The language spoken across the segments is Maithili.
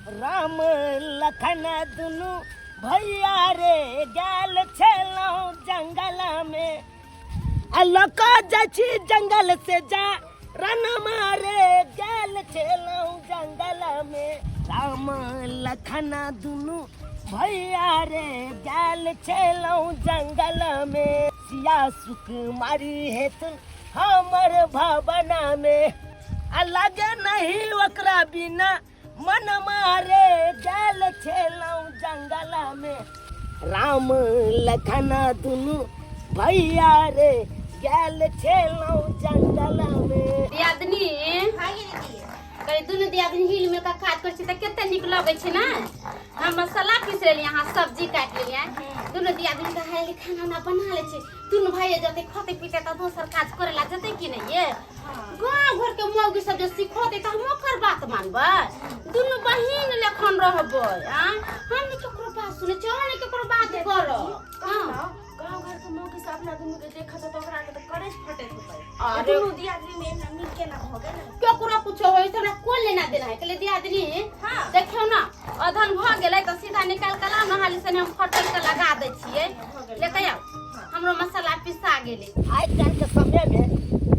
राम लखन दुनू भैया रे गेल छलहुँ जंगल में आ लऽ कऽ जाइ छी जंगल से जा रन मारे गेल छलहुँ जंगल में राम लखन दुनू भैया रे गेल छलहुँ जंगल में सिया सुकुमारी हेतुन हमर भवना में आ लगे नहीं ओकरा बिना मन मारे गेल छलहुँ जंगल में राम लखन दुनू भैया रे गेल छलहुँ जंगल में। दियादनी हाँ ये दीदी। कहे दुनू दियादनी हिल मिल के काज करै छै तऽ कते नीक लगै छै ने। हम मसाला पीस लेलियै, अहाँ सब्जी काटि लेलियै, दुनू दियादनी के हाल खाना उना बना लै छै। दुनू भाई जते खते पीते तऽ दोसर काज करे ला जते कि नहीं ये। गाँव घर के मौगी सब जे सिखोते तऽ हम ओकर बात मानबै? दुनू बहिन लेखन रहबै। आ हम नहि केकरो बात सुनै छियै, अहाँ नहि केकरो बात करब। हाँ, गाँव घर के मौगी सब अपना दुनू के देखत तो ओकरा के तो करेज फटैत होतै। अरे दुनू दियादनी में एना मिल के ना भऽ गेल। केकरो कुछो होय से हमरा कोन लेना देना है। कहले दियादनी देखियौ ने, अधन भऽ गेलै तऽ सीधा निकाल के लाउ ने हाली सने, हम फटक के लगा दै छियै। लेके आउ, हमरो मसाला पिसा गेलै। आइ काल्हि के समय में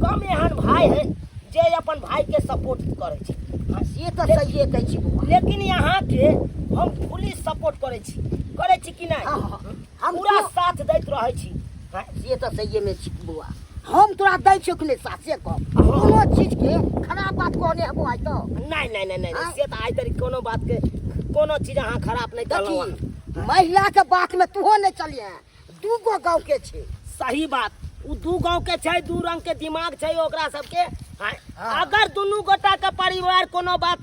कम एहन भाई है जे अपन भाई के सपोर्ट करै छै। हाँ, से तऽ सहिए कहै छी बौआ। लेकिन यहाँ के हम फुली सपोर्ट करै छी, करै छी कि नहि? हाँ, हाँ, हम पूरा साथ दैत रहै छी। हाँ, से तऽ सहिए में छी बौआ, हम तोरा दै छियौ कि नहि साथ, से कह। कोनो चीज के खराब बात कहने हेबो आइ तऽ? नहीं नहीं नहीं नहीं। हाँ? से तऽ आइ तक कोनो बात के कोनो चीज अहाँ खराब नहीं कहलहुँ। देखी, महिला के बात में तूहो नहीं चलिए, दू गो गाँव के छै। सही बात, उ दू गांव के छै, दू रंग के दिमाग छै ओकरा सबके। हाँ, हाँ। अगर दुनू गोटा के परिवार कोनो बात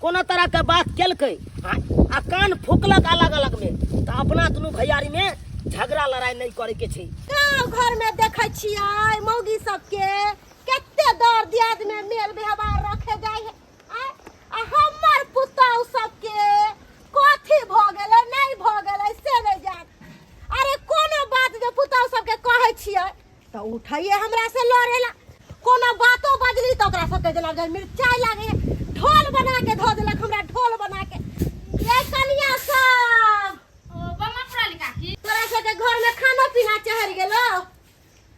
कोनो तरह के बात केलकै, हाँ, आ कान फूकलक अलग अलग में, तऽ अपना दुनू भैयारी में झगड़ा लड़ाई नहीं करे के छै। गाँव घर में देखै छियै मौगी सबके कते दर दियाद में मेल व्यवहार रखे जाइ है। आँय? आ हमर पुतहु सबके कथी भऽ गेलै नहि भऽ गेलै से नहि जान। अरे कोनो बात जे पुतहु सबके कहै छियै तऽ उठैये हमरा से लड़ेला। कोनो बातो बजली तऽ ओकरा सबके जेना जे मिरचाइ लागै है, ढोल बना के धऽ देलक हमरा, ढोल बना के। ये कनिया सब, ओ बम्मा पुराली काकी, तोरा सबके घर में खाना पीना चढ़ि गेलो?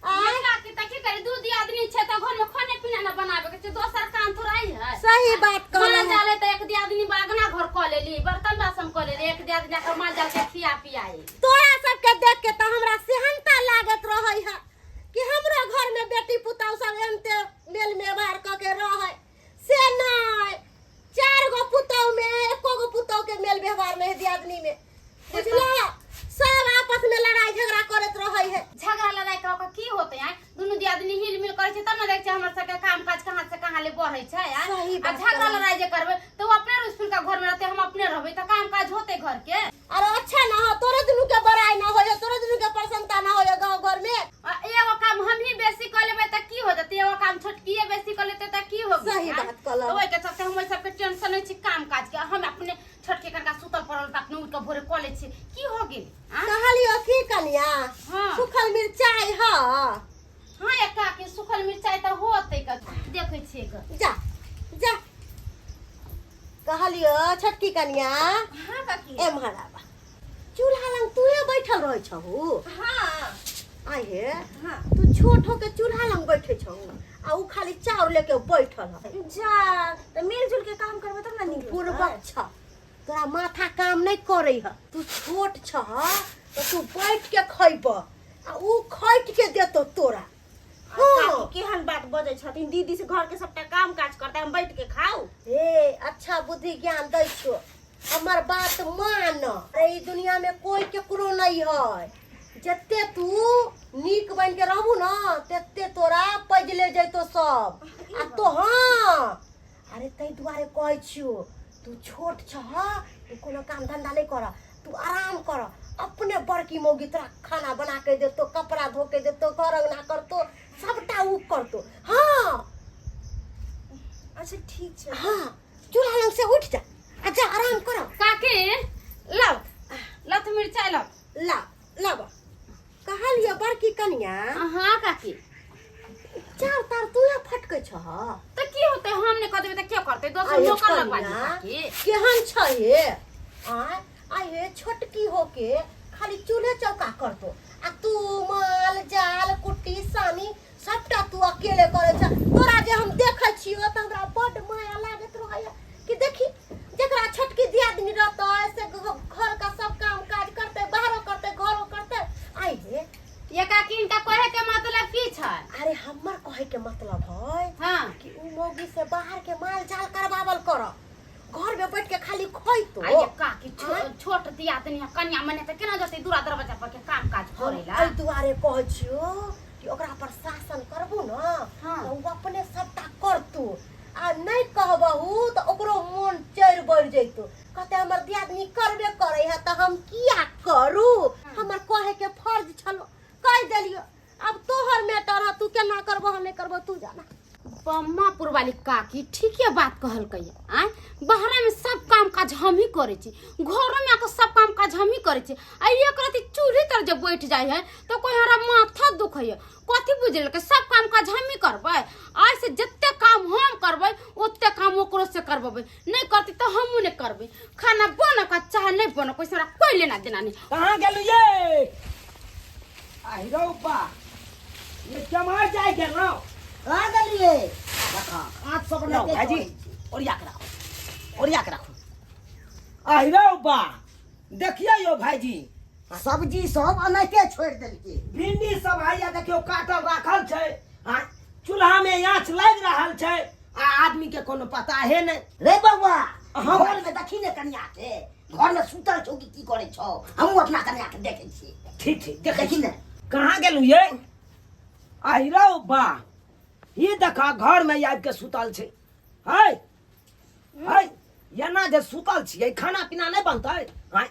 आय काकी, तऽ की करी, दू दियादनी छै तऽ घर में खाने पीना न बनाबे के छै, दोसर काम थोड़ा ही है। सही बात कहलहुँ। माल जाल है तऽ एक दियादनी अगना घर कऽ लेली, बर्तन बासन कऽ लेली, एक दियादनी जाकर माल जाल के खिया पियाई। तोरा सबके देख के तऽ हमरा सेहनता लागत रहै है कि हमरो घर में बेटी पुतहु सब एनते मेल व्यवहार कऽ के रहै, से नहि, चार गो पुतहु में एको गो पुतहु के मेल व्यवहार नहीं दियादनी में, बुझलो? सब आपस में लड़ाई झगड़ा करैत रहै है। झगड़ा लड़ाई कऽ के की होतै? आय दुनू दियादनी हिल मिल करै छै तब ने देखै छै हमर सबके काम काज कहाँ से कहाँ ले बढ़ै छै। आय सही आ बात झगड़ा कहलहुँ। लड़ाई जे करबै तऽ ओ अपने रुस फुल के घर में रहतै, हम अपने रहबै तऽ काम काज होतै घर के? अरे अच्छा ना हो, तोरे दुनू के बड़ाई ना होय, तोरे दुनू के प्रसन्नता ना होय गांव घर में। आ एगो काम हम ही बेसी कऽ लेबै तऽ की हो जेतै? एगो काम छोटकिए बेसी कऽ लेतै तऽ की हो गेलै? सही बात कहलहुँ। तऽ ओहिके चलते हम ओहि सबके टेंशन नहि छी काम काज के। हम अपने छोटके कनका सुतल पड़ल तऽ अपने उठि कऽ भोरे कऽ लै छियै, की हो गेल? आँ? कहलियो की कनिया, हाँ। सूखल मिरचाई ह? हाँ एक काकी, सूखल मिरचाई तऽ होतै, क देखै छियै ग। जा जा। कहलियो छोटकी कनिया। हाँ काकी। एम्हर आबा, चूल्हा लग तूहे बैठल रहै छहु? हाँ। आइ हे। हाँ। तू छोट होके चूल्हा लग बैठे छहु आ उ खाली चाउर लेके बैठल है। जा तऽ मिलजुल के काम करबै तब ना नीक लगतै। पूर्वक छ, तोरा माथा काम नहीं करे है। तू छोट छह तो तू बैठ के खैब आ उ खैट के देतो तोरा। हाँ। हाँ। केहन बात बजै छथिन दीदी से, घर के सबटा काम काज करता, हम बैठ के खाऊ? हे, अच्छा बुद्धि ज्ञान दै छो, हमर बात मान। अरे ई दुनिया में कोई केकरो नहीं है। जते तू नीक बन के रहबू ना तेते तोरा पजले जैतो सब। आ तो हाँ, अरे तै दुआरे कहै छियो, तू छोट छह, तू कोनो काम धंधा नहीं कर, तू आराम कर। अपने बड़की मौगी तोरा खाना बना के देतो, कपड़ा धो के देतो, घर अंगना करतो, सबटा उ करतो। हाँ। अच्छा ठीक छै। हाँ, चूल्हा लग से उठ जा आ जा आराम कर। काकी लाउ, लाउ तऽ मिरचाई लाउ। ला लाब। कहलियो बड़की कनिया। हाँ काकी। चार तार तू या फटकै छह? तऽ की होतै, हम नहि कऽ देबै तऽ के करतै? दोसर आये नौकर लगवा कनिया, दी काकी। केहन छही? हे आय आय हे छोटकी होके खाली चूल्हे चौका करतो आ तू माल जाल कुट्टी सानी सबटा तू अकेले करै छ तोरा जे हम देखै छियो तऽ हमरा बड्ड माया लागैत रहैया कि देखी जेकरा छोटकी दियादनी रहतै से घर का सब काम काज करतै बाहरो करतै घरो करतै आइ हे ये काकी इनका कहे के मतलब की छै अरे हमर कहे के मतलब है हाँ कि उ मौगी से बाहर के माल जाल करवावल कर घर में बैठ के खाली खोइतो आ ये काकी छोट दियादनी है कन्या मने त केना जतै दूरा दरवाजा पर के काम काज करे ला एहि दुआरे कहै छियो कि ओकरा पर शासन करबू न हाँ। तऽ ओ अपने सबटा करतू आ नहि कहबहू तऽ ओकरो मोन चढ़ि बढ़ि जैतो कहते हमर दियादनी करबे करै है तऽ हम किया करू हमर कहे के फर्ज छलो कहि देलियो अब तोहर मैटर है तू केना करबह नहि करबह तू जाना बम्मापुर वाली काकी ठीके बात कहलकै आँय बाहरा में सब काम काज हम ही करै छी घरो में आके सब काम काज हम ही करै छी आ एक रति चूल्ही तर जब बैठ जाइ है तो कोई हमरा माथा दुखै है कथी बुझलकै सब काम काज हम ही करबै आइ से जते काम हम करबै ओते काम ओकरो से करबेबै नहि करतै तऽ हमहूँ नहि करबै खाना बनऽ का चाहे नहि बनऽ कोई से हमरा कोई लेना देना नहीं कहाँ गेलू ये आहि रौ बा ये केम्हर जाय गेलौ कहाँ गेलियै देखा हाथ सब लौ नहि भाईजी ओरिया के राखू ओरिया के राखू आहि रौ बा देखिए यौ भाईजी सब्जी सब एनाहिते छोड़ि देलकै भिंडी सब हैया देखियौ काटल राखल छै आ चूल्हा में आँच लागि रहल छै आ आदमी के कोनो पता है नहि रे बौआ हाँ। घर में देखी ने कनिया के घर में सुतल छौ कि की करै छौ हमहूँ अपना कनिया के देखै छियै ठीक ठीक देखै देखी छी ने कहाँ गेलू ये आहि रौ बा ई देखा घर में आबि के सुतल छै है है एना जे सुतल छियै खाना पीना नहि बनतै आँय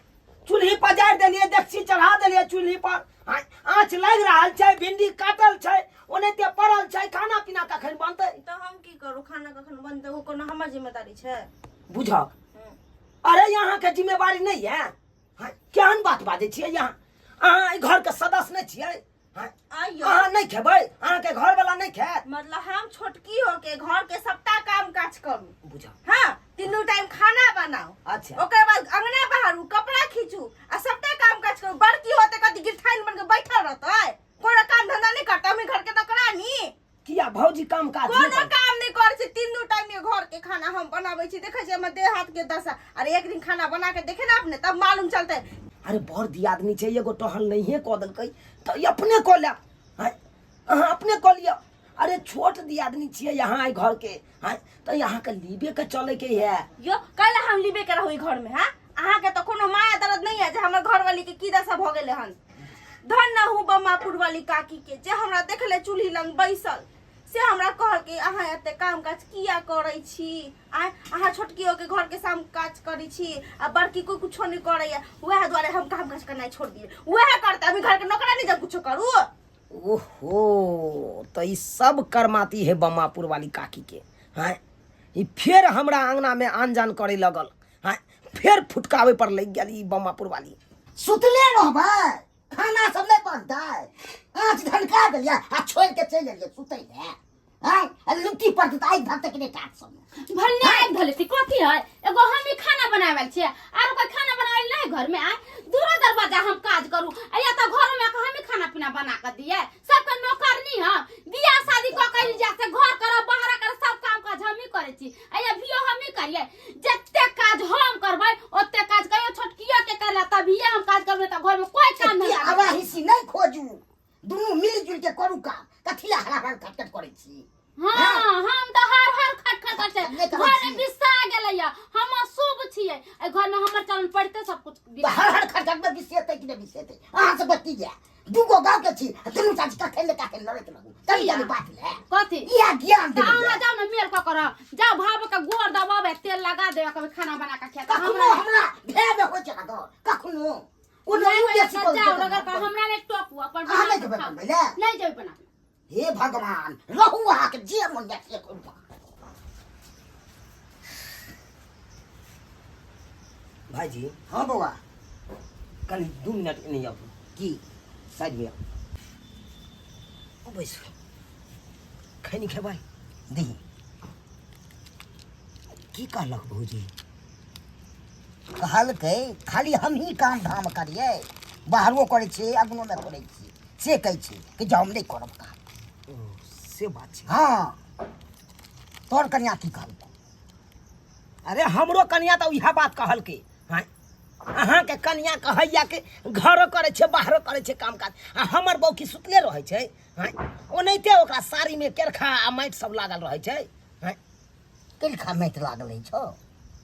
चूल्ही पजारि देलियै डेकची चढ़ा देलियै चूल्ही पर आँय आँच लागि रहल छै भिंडी काटल छै ओनाहिते पड़ल छै खाना पीना कखन बनतै तऽ हम की करू खाना कखन बनतै ओ कोनो हमर जिम्मेदारी छै बुझक अरे अहाँके जिम्मेवारी नहि यऽ आँय, केहन बात बाजै छियै अहाँ अहाँ एहि घरके सदस्य नहि छियै आँय, आइयो अहाँ नहि खेबै अहाँके घरवला नहि खायत मतलब हम छोटकी होके घर के सबटा काम काज करू बुझक हाँ तीनू टाइम खाना बनाओ अच्छा ओकर बाद अंगना बहारू कपड़ा खींचू आ सबटा काम काज करू बड़की होते कथी गिरथाइन बन के बैठल रहतै कोनो काम धंधा नहीं करते हम घर के नौकरानी किया भौजी काम काज नहि कोनो करै? काम नहीं करै छै तीनू टाइम के घर के खाना हम बनाबै छी देखै छी हमर देह हाथ के दशा अरे एक दिन खाना बना के देखे ना अपने तब मालूम चलते अरे बड़ दियादनी छै एगो टहल नहिए कऽ देलकै तऽ ई अपने कऽ लेब आँय अहाँ अपने कऽ लिअ अरे छोट दियादनी छियै अहाँ एहि घरके आँय तऽ अहाँके लीबे के चलैके है यो कल हम लीबे के रहू ई घर में हाँ अहाँ के तो कोनो माया दर्द नहीं है जे हमर घर वाली के की दशा भ गेले हन धन न हूँ बम्मापुर वाली काकी के जे हमरा देखले चूल्ही लंग बैसल से हमरा कहल कि अहाँ एते काम काज किया करै छी आँय अहाँ छोटकियो के घर के काम काज करै छी आ बड़की कोई कुछो नहीं करैया वएह दुआरे हम काम काज करनाइ छोड़ दिए वएह करते अभी घर के नौकरानी जब कुछो करू ओहो तऽ ई सब करमाती है बम्मापुर वाली काकी के आँय ई फेर हमरा अंगना में आन जान करे लगल आँय फेर फुटकावे पर लग गेल ई बम्मापुर वाली सुतले रहबै खाना सब नहि बनतै आँच धनका देलियै आ छोड़ि के चलि एलियै सुतै लए आँय आ लुट्टी पड़तै तऽ आगि धरतै कि नहि टाट सबमे भलने आगि धले कथी है एगो हम ही खाना बनावे छियै आरो कोई खाना बनावे नहीं घर में आय दूरो दरवाजा हम काज करू आ या तो घर में आके हम ही खाना पीना बना के दिए सबके नौकरनी हम बियाह शादी क के जा से घर करब बाहर करब सब काम काज हम ही करै छी आ या भियो हम ही करिए जते काज हम करबै ओते काज कहियो छोटकियो के करला तभिए हम काज करबै त घर में कोई काम नहीं एते आवा हिस्सी नहि खोजू दुनू मिल जुल के करू काम कथी लए हरा हरा खटखट करै छी हाँ हम तऽ हर हर खट खट करै नहि छै करै घर में छी। बिसा गेलैया हम अशुभ छियै एहि घर में हमर चलन पड़ते सब कुछ तऽ हर हर खटखट में बिसेतै कि नहि बिसेतै अहाँ सब की जाय दूगो गाँव के छी आ दुनू चाची कखन ने कखन लड़ैत रहू कनी कनी बात ले कथी इएह ज्ञान तऽ देबै अहाँ जाउ ने मेल कऽ करब जाउ भाव के गोर दबाबै तेल लगा देबै कभी खाना बना कऽ खिया कखनो हमरा भेय में होइ छै ने डर कखनो कोनो नहि मुँह होइए बेसी तऽ करू जाउ तऽ रगड़ कऽ हमरा नहि टोकू अपन अहाँ बना नहि कऽ जेबै खाउ बनबै लए नहि जेबै बनाबै हे भगवान रहू अहाँके जे मन जाय से करू भाईजी हाँ बौआ कनि 2 मिनट एने आबू की साइड में आबू बैसू खैनी खेबै दही की कहलक भौजी कहलकै खाली हमही काम धाम करियै, बाहरो करै छियै अङ्गनोमे करै छियै, से कहै छै कि जे हम नहि करब काम। ओ से बात छै। हँ, तोहर कनिया की कहलकौ? अरे हमरो कनिया तऽ इएह बात कहलकै। हँ, अहाँके कनिया कहैया कि घरो करै छै बाहरो करै छै काम काज, आ हमर बौकी सुतले रहै छै। हँ, ओनाहिते ओकरा साड़ीमे केरखा आ माटि सब लागल रहै छै। हँ, केलखा माटि लागल अछि हौ?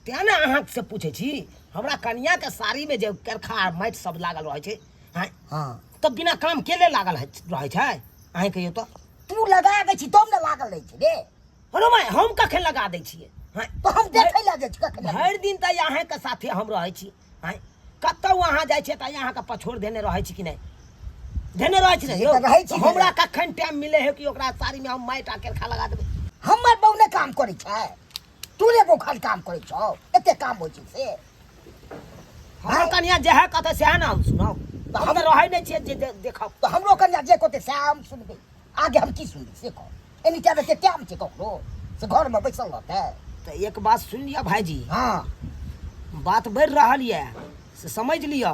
तेँ ने अहाँके से पूछै छी, हमरा कनियाके साड़ीमे जे केरखा आ माटि सब लागल रहै छै। हँ, हँ, तऽ बिना काम केले लागल रहै छै? अहेँ कहियौ तऽ। तू लगा दै छी तब ने लागल रहै छै रे। अरे माय, हम कखन लगा दै छियै? हँ, तऽ हम देखै लए जाइ छी कखन लगै। भरि दिन तऽ अहाँके साथे हम रहै छी। हँ, कतहु अहाँ जाइ छियै तऽ अहाँके पछोड़ धेने रहै छी कि नहि? धेने रहै छी ने यौ? तऽ रहै छी। हमरा कखन टाइम मिले है कि ओकरा साड़ीमे हम माटि आ केरखा लगा देबै? हमर बहू नहि काम करै छै, तू रे बहू खाली काम करै छौ, एते काम होइ छै से। हमर कनिया जएह कहतै सएह ने हम सुनब। तऽ हम रहै नहि छियै जे देखब। तऽ हमरो कनिया जे कहतै सएह हम सुनबै, आगे हम की सुनबै से कह। एनी क्या बेटे टाइम छै ककरो से घरमे बैसल रहतै? तऽ एक बात सुनि लिअ भाइजी। हँ, बात बढ़ि रहल यऽ से समझि लिअ।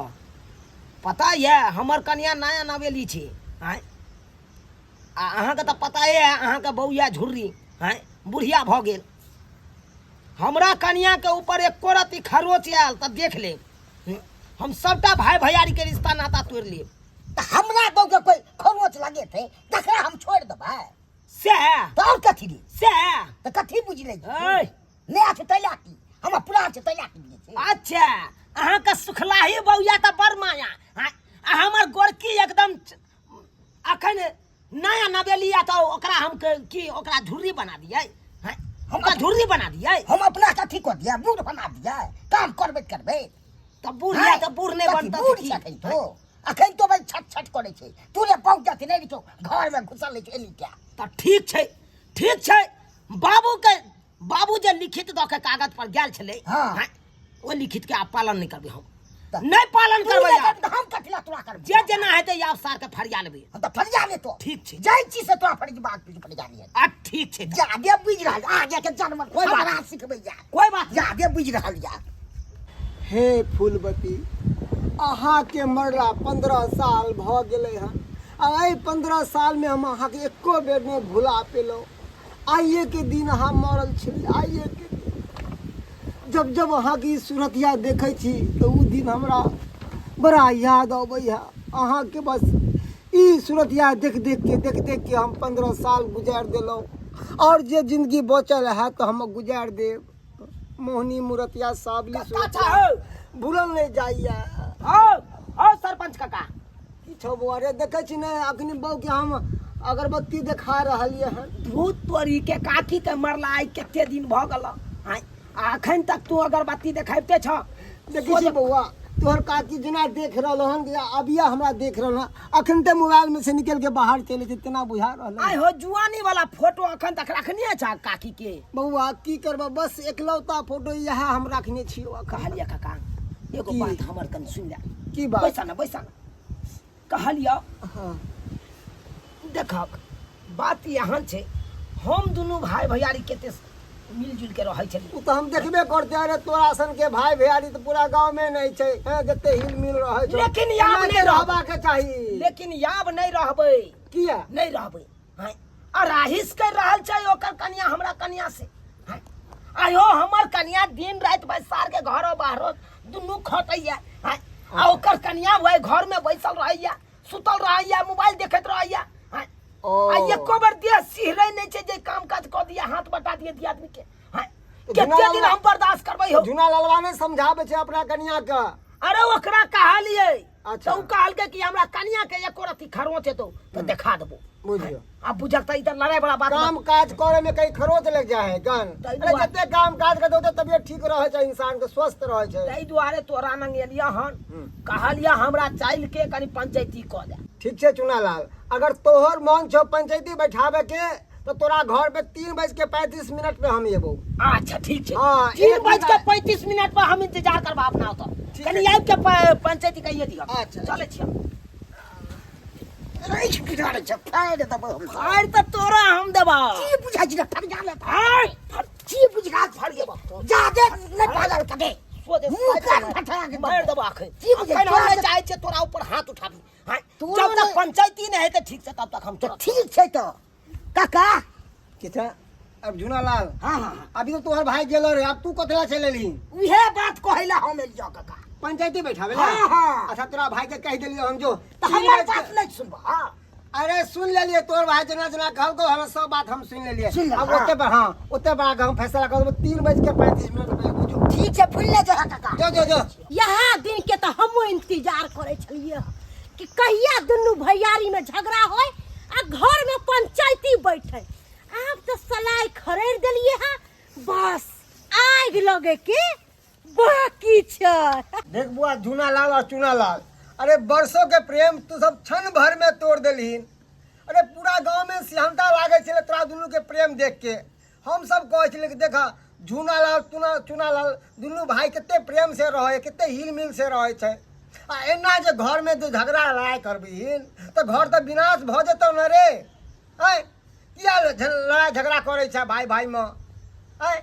पता यऽ हमर कनिया नया नवेली छै। आँय, आ अहाँके तऽ पताए यऽ अहाँके बहू यऽ झुर्री। आँय, बुढ़िया भऽ गेल। हमरा कनियाके ऊपर एको रत्ती खरोच आयल तऽ देख लेब, हम सबटा भाय भैयारीके रिश्ता नाता तोड़ि लेब। तऽ हमरा बहूके कोइ खरोच लगेतै तकरा हम छोड़ि देबै? सएह तऽ आओर कथी रे? सएह तऽ कथी बुझि लै? ऐ नया छै तैला की, हमर पुरान छै तैला की बुझै छै? अच्छा, अहाँके सुखलाही बौआ तऽ बड़ माया। आँय, आ हमर गोरकी एकदम अखन नया नवेली आ तऽ ओकरा हम की ओकरा झुर्री बना दियै? आँय, हमरा झुर्री बना दियै? हम अपना के अथी कऽ दियै, बूढ़ बना दियै काम करबैत करबैत? तऽ बूढ़ यऽ तऽ बूढ़ नहि कथी बनतै बूढ़ तऽ की? छै अखन तो, अखन तो भाई छट छट करै छै। तू रे पहुँच जाती नहि छौ, घरमे घुसल रहै छौ एनी क्या। तऽ ठीक छै, ठीक छै। बाबूके बाबू जे लिखित दऽ के कागज पर गेल छलै। हँ। आँय, ओ लिखित के आब पालन नहि करबै हम। तऽ नहि पालन तू करबै नहि आब। करबी तऽ हम कथी लए तोरा करबै? जे जेना हेतै आब सारके फरिया लेबै। हम तऽ फरिया लेतो। ठीक छै। जाइ छी से तोरा फरिज बात फरिया लिहे। आ ठीक छै तऽ। जादे बुझि रहल आगे के जानवर कोइ बात हमरा नहि। सिखबै जा। कोइ बात नहि। जादे बुझि रहल या। हे फूलबती, अहाँके मरला 15 साल भऽ गेलै हन आ एहि 15 सालमे हम अहाँके एको बेर नहि भुला पेलहुँ। आइएके दिन अहाँ मरल छलियै, आइएके दिन जब जब अहाँके ई सूरतिया देखै छी तऽ ओ दिन हमरा बड़ा याद अबैए। अहाँके बस ई सूरतिया देख देखके देख देखके हम 15 साल गुजारि देलहुँ, आओर जे जिन्दगी बचल है तऽ हम गुजारि देब। मोहनी मूरतिया सावली कक्का सूरतिया छौ? भूलल नहि जाइए। हौ हौ सरपंच काका, की छौ बौआ रे? देखै छी ने अखनी बौके हम अगरबत्ती देखा रहलियै हन। भूत तोरी के, काकी के मरला आइ कते दिन भऽ गेल। आँय, आ अखन तक तू अगरबत्ती देखाबिते छ? देखै छी बौआ, तोहर काकी जेना देख रहल हन कि अबिया हमरा देख रहल हन, अखन ते मोबाइल में से निकल के बाहर चले छै तेना बुझा रहल आइ हो, जुआनी वाला फोटो अखन तक रखने छ काकी के? बौआ की करबा, बस एकलौता फोटो इएह हम रखने छियौ अखन। कहलियै काका, एगो की? बात हमर कनि सुनि ले। की बात? बैसा ने, बैसा ने। कहलियौ, हाँ, देखक बात एहन छै, हम दुनू भाय भैयारी कते मिलजुल के रहै छलियै। ओ तऽ हम देखबे करते। अरे तोरा सन के भाई भैयारी तऽ पूरा गांव में नहीं छै, हैं, जते हिल मिल रहै छै। लेकिन आब एना नहि के रहबै। रहबाक चाही। लेकिन आब नहि रहबै। किया नहि रहबै? हैं, आ राहिस कर रहल छै ओकर कनिया हमरा कनिया से। हैं, आयो हमर कनिया दिन राति बैसार के घरो बाहरो दुनू खटैया। हैं, आ ओकर कनिया वही घर में बैसल रहैया, सुतल रहैया, मोबाइल देखैत रहैया। हैं, ओ। आ एको बेर देह सिहरै नहि छै जे काम काज कऽ दिया, हाथ बटा दिए दिया आदमी के। हैं, तऽ कते झुना दिन हम बर्दाश्त करबै हो? झुना ललवा नहि समझाबै छै अपना कनिया के? अरे ओकरा कहलियै। अच्छा। तऽ ओ कहलकै कि हमरा कनिया के एको रत्ती खरोच हेतौ तऽ देखा देबो। बुझियौ। आब बुझक तऽ ई तऽ लड़ाई वाला बात। काम काज करे में कहीं खरोच लग जाए है गन। ताहि अरे दुआरे- जते काम काज करते ओते तबियत ठीक रहे छै, इंसान के स्वस्थ रहे छै। ताहि दुआरे तोरा नंग एलियै हन, कहलियै हमरा चलि के कनि पंचायती कऽ दे। ठीक छै चुनालाल, अगर तोहर मन छौ पंचायती बैठाबे के तो तोरा घर पे 3:35 पे हम एबो। अच्छा ठीक छै। हाँ, तीन एक बज के मिनट। 35 मिनट पर हम इंतजार करबा अपना ओतऽ। ठीक कनि है। आबि के पंचायती कहिए दिअ। अच्छा। चलै छियै। रैछ बिगाड़ै छै, फाड़ि देबौ हम। फाड़ि तऽ तोरा हम देबा। की बुझाइ छै रे, फरिया ले। फाड़। की बुझा फाड़ि देबा। जादे नहि बाजल कटे। सोझे मुँह साइड कान में फटा के मारि देबो अखन। की बुझै अखन हम तोरा नहि चाहै छियै तोरा ऊपर हाथ उठाबी। हाँ, तोरो जब तक नहि- पंचायती नहि हेतै ठीक से तब तक हम तऽ तोरा ठीक छै तऽ काका किछा अब झूना लाल हाँ हाँ हाँ अभी तो तोहर भाई गेलो रे अब तू कतला चल एलही उहे बात कहै ला हम एलियो काका पंचायती बैठावे ला हाँ, हाँ। अच्छा तोरा भाई के कह देलियो हम जो तऽ हमर बात नहि सुनबा हाँ अरे सुन लेलिए तोर भाई जना जना कहलको हम सब बात हम सुन लेलिए सुन अब लेबै, ओते पर हाँ ओते पर आके हम फैसला कर देबो 3:35 पे बुझो ठीक छै फुल ले जो काका जो जो जो यहाँ दिन के तऽ हमहूँ इंतजार करै छलियै कि कहिया दुनू भैयारी में झगड़ा होय आ घर में पंचायती बैठे। आब तऽ सलाई खरीद देलियै हँ, बस आगि लगे के बाकी छै। देख बुआ झूना लाल और चूना लाल, अरे बरसों के प्रेम तू सब क्षण भर में तोड़ देलहीन। अरे पूरा गांव में सिहनता लागे छलै तोरा दुनू के प्रेम देख के। हम सब कहै छलियै कि देखा झूना लाल चूना लाल दुनू भाई कते प्रेम से रहै, कते हिल मिल से रहै छै। आ एना जे घर में जे झगड़ा लड़ाई करबीहिन तऽ घर तऽ विनाश भऽ जेतौ ने रे। आँय किया लड़ाई झगड़ा करै छै भाई भाई में? आँय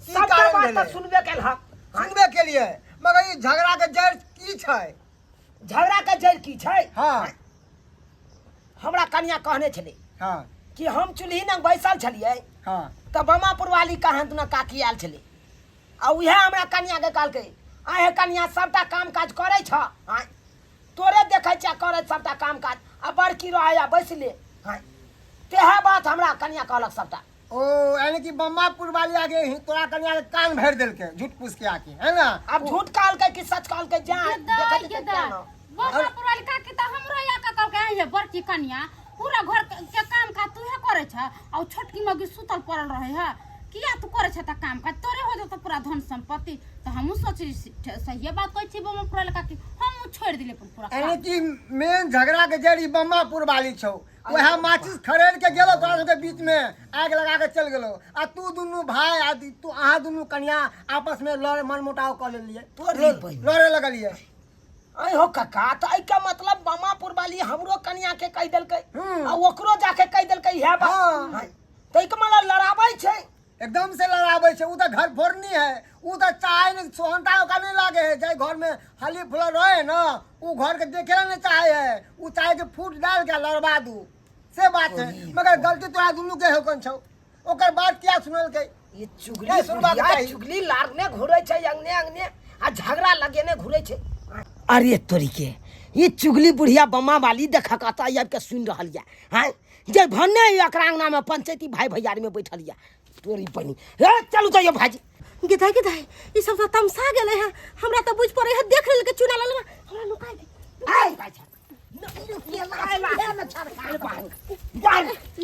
की सबके कारण बात तऽ भेलै? सुनबे केल हक। सुनबे केलियै, मगर ई झगड़ा के जड़ की छै? झगड़ा के जड़ की छै? हाँ। हमरा कनिया कहने छलै हाँ। कि हम चूल्ही लग बैसल छलियै हाँ। तऽ बमापुर वाली कहाँ दुना काकी आयल छलै आ उएह हमरा कनिया के कहलकै, आहे कनिया सबटा काम काज करै छ, आँय तोरे देखै छियै करै सबटा काम काज आ बड़की रहै आ बैसले। आँय तेहे बात हमरा कनिया कहलक सबटा। ओ यानी कि बम्मापुर वाली आके ही तोरा कनिया के कान भरि देलकै झूठ पूछ के आके, है ना? अब झूठ कहलकै कि सच कहलकै जा दाइ देखै के छियै दाइ, ना। बम्मापुर वाली काकी तऽ हमरो या के कहलकै, आँय ये बड़की कनिया पूरा घर के काम काज तूहे करै छ आ उ छोटकी मौगी सुतल पड़ल रहै है, किया तू करै छ तऽ काम काज तोरे हो जेतौ पूरा धन संपत्ति। तऽ हमहूँ सोचली सहिए बात कहै छी बम्मापुर वाली काकी, हमहूँ छोड़ि देलियै अपन पूरा यानी काम। कि मेन झगड़ा के जड़ ई बम्मापुर वाली छौ, वएह माचिस खरीद के गेलो तोरा सबके बीच में आग लगा के चल गेलो आ तू दुनू भाई आ तू अहाँ दुनू कन्या आपस में लड़े मन मुटाव कऽ लेलियै, तोरी बहिन। लड़े लगलियै। अय हो काका, तऽ एहिके मतलब बमापुर वाली हमरो कन्या के कहि देलकै हम्म। आ ओकरो जाके कहि देलकै इएह बात। हाँ। हाँ। तऽ एहिके मतलब लड़ाबै छै, एकदम से लड़ाबै छै। उ तऽ घर फोड़नी है, उ तऽ चाहे नहीं, सोहनता ओकरा नहीं लागे है। जाहि घर में हली फुलल रहे ना उ घर के देखे ला नहीं चाहे है, उ चाहे कि फूट डाल के लड़वा दू, से बात है। मगर गलती तोरा दुनू के होकन छौ, ओकर बात किया सुनलकै? ई चुगली नहीं, सुनबाक बुढ़िया चाही। चुगली लारने घुरै छै अंगने अंगने आ झगड़ा लगेने घुरै छै। अरे तोरी के ई चुगली बुढ़िया बमा वाली देख कतऽ आबि के सुनि रहल यऽ। हाँ जे भन्ने एकरा अंगना में पंचायती भाई भैयारी में बैठल यऽ तोरी बनी। हे चलू जाइयो भाईजी। गे दाइ, गे दाइ, ई सब तऽ तमसा गेलै हँ, हमरा तऽ बुझि पड़ै है देख लेलकै चूना ललवा, हमरा नुका दे। आइ भाई साहब।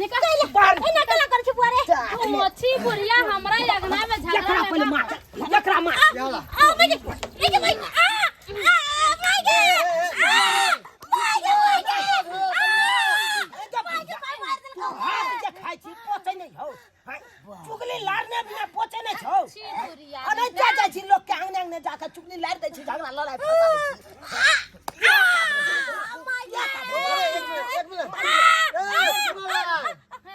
निकल बाहर। एना केना करै छै बुआ रे? मोची बुढ़िया हमरा अंगना में झगड़ा एकरा पहिले लगा मार, एकरा मार। याला। आ माय गे, माय गे, माय गे, आ, आ, माय गे, आ, माय गे, माय गे, आ, माय गे, माय मारि देलकौ। हाथ जे खाइ छी पोचै नहि हौ। चुगली लारने बिना पोचै नहि छौ। छी बुढ़िया। अरे क्या जाइ छी लोक के अंगने अंगने जाके चुगली लारि दै छी, झगड़ा लड़ाइ फंसा दै छी। एक मिनट, एक मिनट। ए, चूना लाल।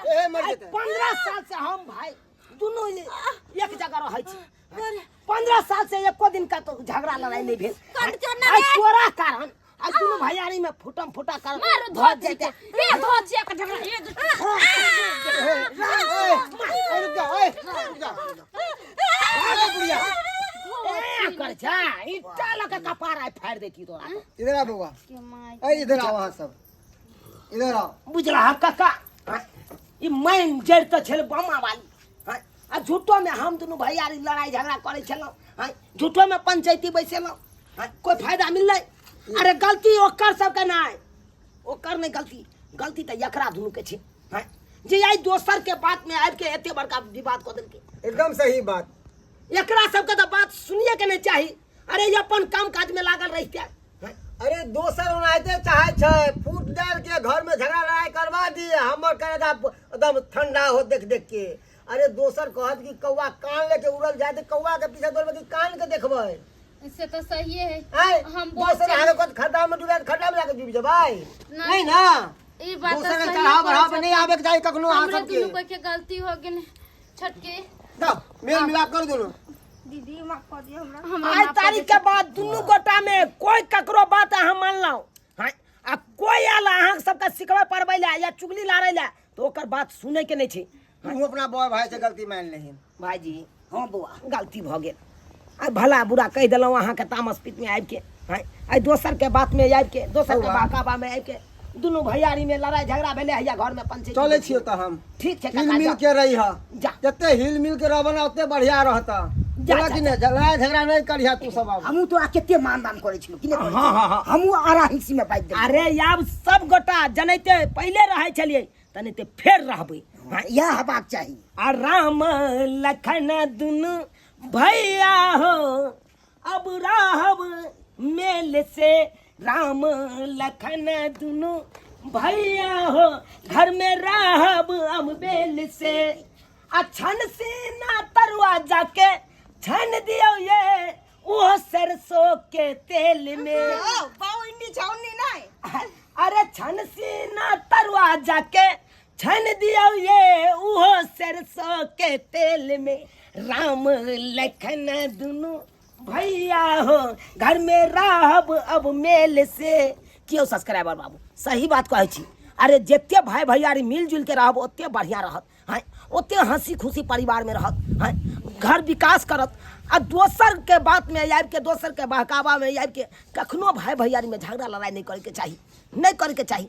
ए, मर आइ जेतै। 15 साल से हम भाई दुनू एक जगह रहै छी। 15 साल से एको दिन का तो झगड़ा लड़ाई नहीं भेल। कंचन आइ तोरा कारण आइ दुनू भैयारी में फुटम फुटा कर मारो भऽ धोती जेतै। के, ए धोती के झगड़ा, ए ए, ए, रुक जा, ए, रुक जा। भागो बुढ़िया। ए, कर जा, ईंटा लऽ के कपार आइ फाड़ि दैती तोरा। इधर आ बउआ। के my. ए, इधर आओ अहाँ सब, इधर आओ। बुझला काका, ई मैन जड़ि तऽ छल बमा वाली। हाँ, आ झूठो में हम दुनू भैयारी लड़ाई झगड़ा करै छलहुँ। हाँ, झूठो में पंचायती बैसेलहुँ। हाँ, कोई फायदा मिललै? अरे गलती ओकर सबके नहि, ओकर नहि गलती, गलती तऽ एकरा दुनू के छै। हाँ, जे आइ दोसर के बात में आबि के एते बड़का विवाद कऽ देलकै। एकदम सही बात। एकरा सबके तऽ बात सुनिए के नहि चाही। अरे ई अपन काम काज में लागल रहिते। हाँ। अरे दोसर ओनाहिते चाहे छै, फूट डाल के घर में झगड़ा लड़ाई करवा दिए, हमर करेजा एकदम ठंडा हो देख देख के। अरे दोसर कहत कि कौआ कान लेके उड़ल जाए तऽ कौआ के पीछे दौड़बै कि कान के देखबै? से तो सही है। आँय, हम बहुत दोसर अहाँके कहत खड्डा में डूबे तऽ खड्डा में जाके डूबि जेबै? नहीं। नहीं ना। ई बात दोसर के सही चढ़ाव बढ़ाव कहै में नहीं आबे के चाही कखनो अहाँ हमरे सबके। दुनू कोई के गलती हो गेल छोटकी। जाओ मेल मिलाप कर दुनू। दीदी माफ कऽ दिअ हमरा। हमरा आइ माफ कऽ तारीख के बाद दुनू गोटा में कोई ककरो बात अहाँ मानलहुँ हाँ आ कोई आयल अहाँ सबके सिखबै पढ़बै लए या चुगली लाड़ै लए तऽ ओकर बात सुनै के नहि छै। तू अपना बड़ भाई से गलती मान लेहिन। भाईजी हाँ बौआ गलती भऽ गेल, आइ भला बुरा कहि देलहुँ अहाँके तामस पित्त में आबि के, आँय आइ दोसर के बात में आबि के, दोसर के बौआ। बहकावा में आबि के दुनू भैयारी में लड़ाई झगड़ा भेलै हैया घर में पंचायत। चलै छियौ तऽ हम। ठीक छै हिल काका, मिल जाउ। के रही हा, जा। जते हिल मिल के रहब ना ओते बढ़िया रहता। जा, बोला जा, कि नहीं लड़ाई झगड़ा नहीं करिहा तू सब आब। हमहूँ तोरा कते मान दान करै छलहुँ कि नहि करै हाँ, हाँ, हाँ। हमहूँ आरा हिस्सी में बाजि देलियै। अरे आब सब गोटा जनैते पहिले रहै छलियै तनैते फेर रहबै। हाँ, इएह हेबाक चाही। आ राम लखन दुनू भैया हो अब रहब मेल से, राम लखन दुनू भैया हो घर में रहब अब मेल से। आ छन से ना तरुआ जाके छन दियो ये वो सरसों के तेल में। यौ, बाउ इन्नी छौनी नहि। अरे छन से ना तरुआ जाके छन दियो ये वो सरसों के तेल में, राम लखन दुनू भैया हो घर में रहब अब मेल से। क्यों सब्सक्राइबर बाबू सही बात कहै छी। अरे जते भाई भैयारी मिलजुल के रहब ओते बढ़िया रहत, हाँ ओते हंसी खुशी परिवार में रहत, हाँ घर विकास करत। आ दोसर के बात में आबि के दोसर के बहकावा में आबि के कखनो भाई भैयारी में झगड़ा लड़ाई नहीं करे के चाही, नहीं करे के चाही।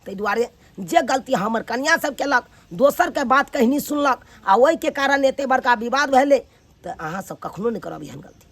ताहि दुआरे जे गलती हमर कनिया सब केलक, दोसर के बात कहनी सुनलक आ ओहि के कारण एते बड़का विवाद भेलै, तऽ अहाँ सब कखनो नहि करब एहन गलती।